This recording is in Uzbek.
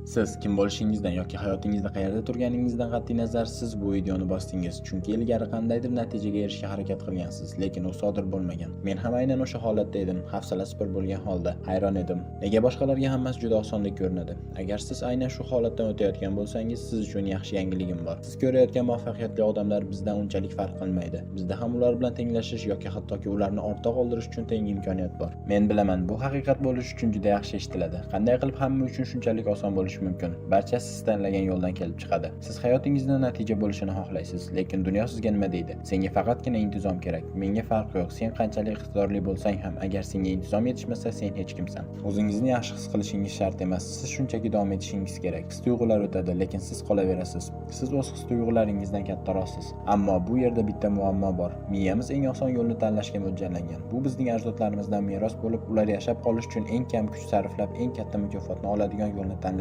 Siz kim bo'lishingizdan yoki hayotingizda qayerda turganingizdan qat'iy nazar, siz bu videoni bosdingiz, chunki ilgari qandaydir natijaga erishishga harakat qilgansiz, lekin u sodir bo'lmagan. Men ham aynan o'sha holatda edim, hafsalasi pir bo'lgan holda hayron edim. Nega boshqalarga hammasi juda osondek ko'rinadi? Agar siz aynan shu holatdan o'tayotgan bo'lsangiz, siz uchun yaxshi yangiligim bor. Siz ko'rayotgan muvaffaqiyatli odamlar bizdan unchalik farq qilmaydi. Bizda ham ular bilan tenglashish yoki hattoki ularni ortda qoldirish uchun teng imkoniyat bor. Men bilaman, bu haqiqat bo'lishi uchun juda yaxshi eshitiladi. Qanday qilib hamma uchun shunchalik oson bo'lishi mumkin? Barchasi siz tanlagan yo'ldan kelib chiqadi. Siz hayotingizda natija bo'lishini xohlaysiz, lekin dunyo sizga nima deydi? Senga faqatgina intizom kerak. Menga farqi yo'q. Sen qanchalik iqtidorli bo'lsang ham, agar senga intizom yetishmasa, sen hech kimsan. O'zingizni yaxshi his qilishingiz shart emas. Siz shunchaki davom etishingiz kerak. His tuyg'ular o'tadi, lekin siz qolaverasiz. Siz o'z his tuyg'ularingizdan kattaroqsiz. Ammo bu yerda bitta muammo bor. Miyamiz eng oson yo'lni tanlashga mo'ljallangan. Bu bizning ajdodlarimizdan meros bo'lib, ular yashab qolish uchun eng kam kuch sarflab, eng katta mukofotni oladigan yo'lni tanlash